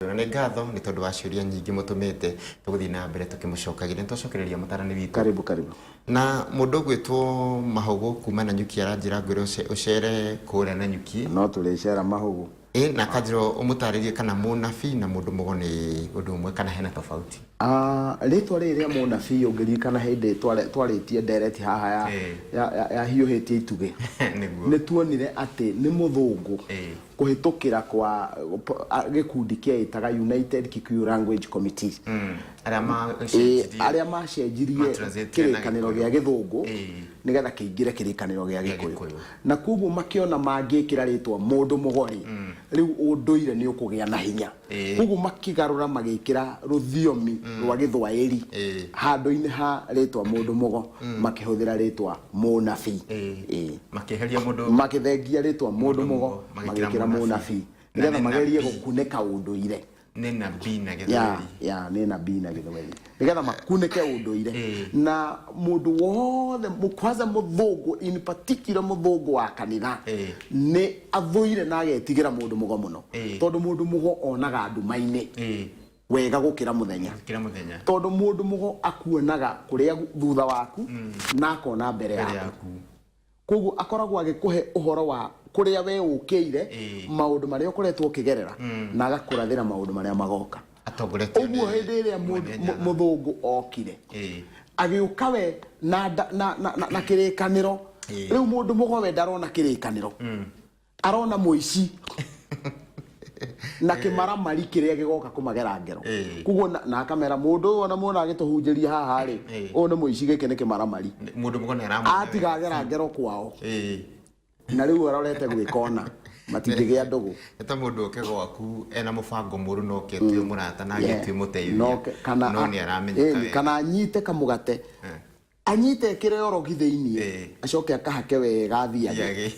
Na nĩ ngatho nĩ tondũ wa ciũria nyingĩ mũtũmĩte, tũgũthiĩ na mbere tũkĩmũcokagia. Nĩ twacokereria mũtarani witũ. Karibu, karibu. Na mũndũ ũgwĩtwo Mahũgũ kuma Nanyuki aranjĩra ngwĩre ũcere kũrĩa Nanyuki. No tũrĩcera Mahũgũ. Ĩ na akanjĩra ũmũtarĩrie kana mũnabii na mũndũ mũgo nĩ ũndũ ũmwe kana hena tofauti. Ah, rĩtwa rĩrĩ rĩa mũnabii ũngĩririkana hĩndĩ twarĩtie ndereti haha ya, ya, ya, ya hiũhĩtie itugĩ. Nĩguo. Nĩ tuonire atĩ nĩ mũthũngũ kũhĩtũkĩra kwa gĩkundi kĩeĩtaga United Kikuyu Language Committee. Arĩa macenjirie arĩa macenjirie ma-translate na kĩrĩkanĩro Gĩkũyũ. Gĩa gĩthũngũ nĩgetha kĩingĩre kĩrĩkanĩro gĩa Gĩa gĩkũyũ. Gĩkũyũ. Na koguo makĩona mangĩkĩra rĩtwa mũndũ mũgori rĩu ũndũire nĩ ũkũgĩa na hinya. Koguo makĩgarũra magĩkĩra rũthiomi rwa gĩthwaĩri handũ-inĩ ha rĩtwa mũndũ mũgo, makĩhũthĩra rĩtwa mũnabii. Makĩeheria mũndũ makĩthengia rĩtwa mũndũ mũgo, magĩkĩra magĩkĩra mũnabii. Mũnabii Na nĩgetha nĩ magerie nabii. gũkunĩka ũndũire. Nĩ nabii na Ya gĩthweri. Ya, nĩ nabii na gĩthweri, nĩgetha makunĩke ũndũire. Na mũndũ wothe kwanza mũthũngũ, in particular mũthũngũ wa kanitha, nĩ athũire na agetigĩra mũndũ mũgo mũno, tondũ mũndũ mũgo onaga nduma-inĩ wega gũkĩra mũthenya. Kĩra mũthenya. Tondũ mũndũ mũgo akuonaga kũrĩa thutha waku na akona mbere mbere yaku. Yaku. Koguo akoragwo agĩkũhe ũhoro wa kũrĩa we ũkĩire, maũndũ marĩa ũkoretwo ũkĩgerera, na agakũrathĩra maũndũ marĩa magoka. Atongoretio ũguo nĩ hĩndĩ ĩrĩa Mwene Nyaga. Mũthũngũ okire, agĩũka we na kĩrĩkanĩro. Rĩu mũndũ mũgo we ndarona kĩrĩkanĩro, arona mũici na kĩmaramari kĩrĩa gĩgoka kũmagera ngero. Koguo na akamera mũndũ ũyũ ona muona agĩtũhunjĩria haha rĩ, ũyũ nĩ mũici, gĩkĩ nĩ kĩmaramari. Mũndũ mũgo nĩ aramwona. Atigagera ngero kwao. Na rĩu arorete gwĩkona matingĩgĩa ndũgũ. Nĩ ta mũndũ oke gwaku ena mũbango mũru, no oke atue mũrata na agĩtue mũteithia. No kana no nĩ aramenyeka wega. Kana anyite kamũgate, anyite ĩkĩre orogi thĩiniĩ, acoke akahake wega athiage. Thiage.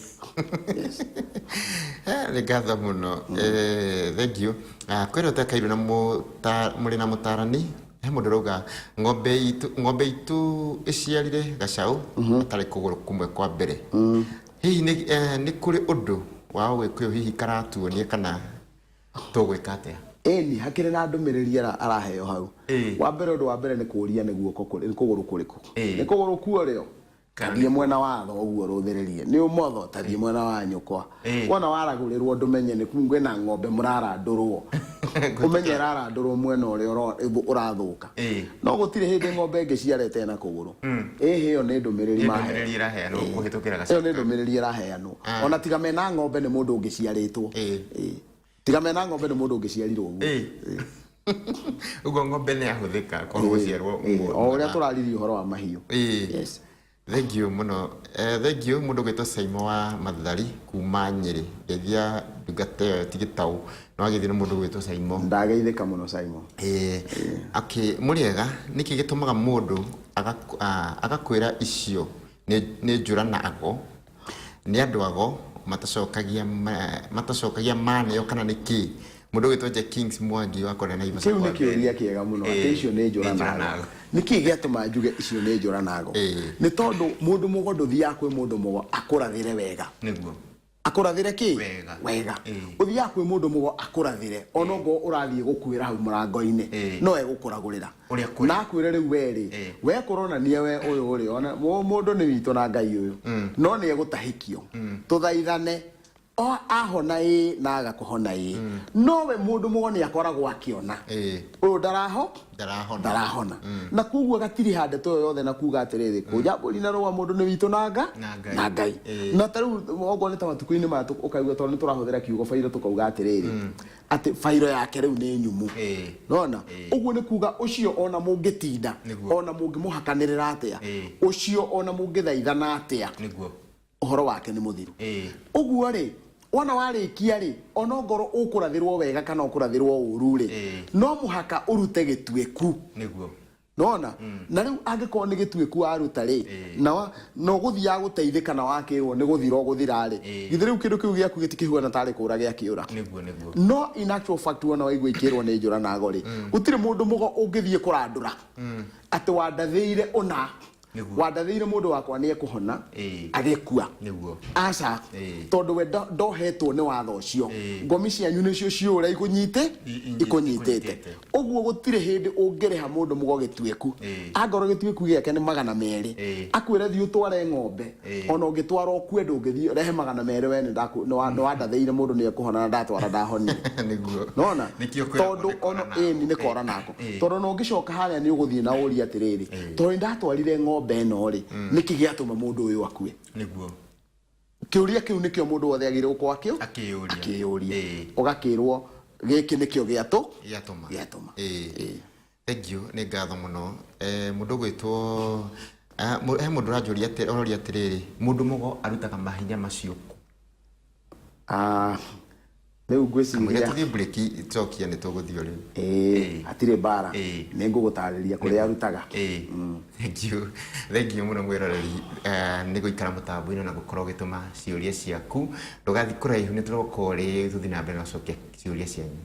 Nĩ ngatho mũno. Thank you. Ah, kwĩna ũtekairwo na mũrĩ na mũtarani, he mũndũ ũrauga ng'ombe itũ ĩciarire gacaũ gatarĩ kũgũrũ kũmwe kwa mbere. Hihi nĩ kũrĩ ũndũ wa ũgĩkũyũ hihi karatuonia kana tũgwĩka atĩa? Ĩni, hakĩrĩ na ndũmĩrĩri araheo hau. Wa mbere, ũndũ wa mbere nĩ kũũria nĩ guoko nĩ kũgũrũ kũrĩkũ. Nĩ kũgũrũ kuorĩo. Tathiĩ mwena wa thoguo rũthĩrĩrie, nĩ ũmotho, tathiĩ mwena wa nyũkwa. Wona waragũrĩrwo ndũmenye nĩ kwĩna ng'ombe mũrarandũrwo, ũmenye ĩrarandũrwo mwena ũrĩa ũrathũka. No gũtirĩ hĩndĩ ng'ombe ĩngĩciara ĩte na kũgũrũ. Ĩhĩ, ĩyo nĩ ndũmĩrĩri Nĩ maheo. Ndũmĩrĩri ĩraheanwo kũhĩtũkĩra Ĩyo gacaũ nĩ kau. Ndũmĩrĩri ĩraheanwo. Ona tiga mena ng'ombe nĩ mũndũ ũngĩciarĩtwo. Tiga mena ng'ombe nĩ mũndũ ũngĩciarirwo ũguo. Ũguo ng'ombe nĩ yahũthĩka kwa gũciarwo. O ũrĩa tũraririe ũhoro wa mahiũ. Yes. Thank you mũno. Thank you mũndũ gwĩtwo Saimo wa Mathari kuma Nyĩrĩ. Ngeithia ndungata ĩyo ti gĩtaũ no agĩthiĩ nĩ mũndũ gwĩtwo Saimo. Ndageithĩka mũno, Simon. Okay, mũrĩega, nĩkĩ gĩtũmaga mũndũ agakwĩra icio nĩ njũra na ago, nĩ andũ ago matacokagia maneo kana nĩ kĩ? Mũndũ ũgwĩtwo Jack Kings Mwangi wa kũrĩa Naivasha. Kĩu kwa nĩ kĩũria Mbere. Kĩega mũno, atĩ icio nĩ njũra nĩ njũra nago. Nago. Nĩ kĩĩ gĩatũma njuge icio nĩ njũra nago? Nĩ tondũ mũndũ mũgo, ndũthiaga kwĩ mũndũ mũgo akũrathĩre wega. Akũrathĩre kĩ? Wega. Wega. Ũthiaga kwĩ mũndũ mũgo akũrathĩre onokorwo ũrathiĩ gũkuĩra hau mũrango-inĩ, no egũkũragũrĩra Ũrĩa kũrĩ. Na akwĩre rĩu we rĩ, we kũronania we ũyũ rĩ, ona mũndũ nĩ witũ na Ngai ũyũ no nĩ egũtahĩkio, tũthaithane o ahona ĩ na aga kũhona ĩ. Nowe mũndũ mũgo nĩ akoragwo akĩona ũyũ ndaraho Ndarahona. Ndarahona, na koguo gatiriha ndeto ĩyo yothe na kuga atĩrĩrĩ, kũnja mbũri na rũa, mũndũ nĩ witũ na nga Na Ngai. Na Ngai. Na ta rĩu okorwo nĩ ta matukũ-inĩ maya ũkaigua tondũ nĩ tũrahũthĩra kiugo bairo, tũkauga atĩrĩrĩ, atĩ bairo yake rĩu nĩ nyumu. Nona ũguo nĩ kuga ũcio ona mũngĩtinda, ona mũngĩmũhakanĩrĩra atĩa, ũcio ona mũngĩthaithana atĩa, ũhoro wake nĩ mũthiru. Ũguo rĩ, wona warĩkia rĩ, ona ongorwo ũkũrathĩrwo wega kana ũkũrathĩrwo ũru rĩ, no mũhaka ũrute gĩtuĩku. Nona na rĩu angĩkorwo nĩ gĩtuĩku waruta rĩ, na ũgũthiaga gũteithĩka na wakĩrwo nĩ gũthira ũgũthira rĩ, githĩ rĩu kĩndũ kĩu gĩaku gĩtikĩhuana tarĩ kũra gĩakĩũra? Nĩguo nĩguo. No in actual fact, wona waigua ikĩrwo nĩ njũra nago rĩ, gũtirĩ mũndũ mũgo ũngĩthiĩ kũrandũra atĩ wandathĩire ũna. Nĩguo. Wandathĩire mũndũ wakwa nĩ ekũhona, agĩkua. Aca, tondũ we ndohetwo nĩ watho ũcio. Ngomi cianyu nĩcio ciũra ikũnyite, ikũnyitĩte. Ikũnyitĩte. Ũguo gũtirĩ hĩndĩ ũngĩrĩha mũndũ mũgo gĩtuĩku. Angorwo gĩtuĩku gĩake nĩ 200, akwĩre thiĩ ũtware ng'ombe, ona ũngĩtwara ũkue, ndũngĩthiĩ rehe 200. We nĩ wandathĩire mũndũ nĩ ekũhona na ndatwara ndahonire. Nona Nĩkĩo kwĩragwo tondũ nĩ kora ona nako. ĩni nĩ kora nako, tondũ ona ũngĩcoka harĩa nĩ ũgũthiĩ na ũrie atĩrĩrĩ, tondũ nĩ ndatwarire ng'ombe ĩno rĩ, nĩkĩ gĩatũma mũndũ ũyũ akue? Kĩũria kĩu nĩkĩo mũndũ wothe agĩrĩirwo gũkorwo akĩũ Akĩyũria. Akĩyũria. Ũgakĩrwo gĩkĩ nĩkĩo gĩatũ Gĩatũma. Gĩatũma. Thank you, nĩ ngatho mũno. Mũndũ ũgwĩtwo he mũndũ ũranjũria atĩ ũroria atĩrĩrĩ, mũndũ mũgo arutaga mahinya macio kũ? Ah, rĩu Kamũira ngwĩciria tũthiĩ break, cokia nĩ tũgũthiĩ o rĩu. Ĩĩ, hatirĩ mbara. Nĩ ngũgũtarĩria kũrĩa arutaga. Thank you, thank you mũno mwĩroreri, nĩ gũikara mũtambo-inĩ na gũkorwo ũgĩtũma ciũria ciaku. Ndũgathiĩ kũraihu, nĩ tũroka o rĩu tũthiĩ na mbere na gũcokia ciũria cianyu.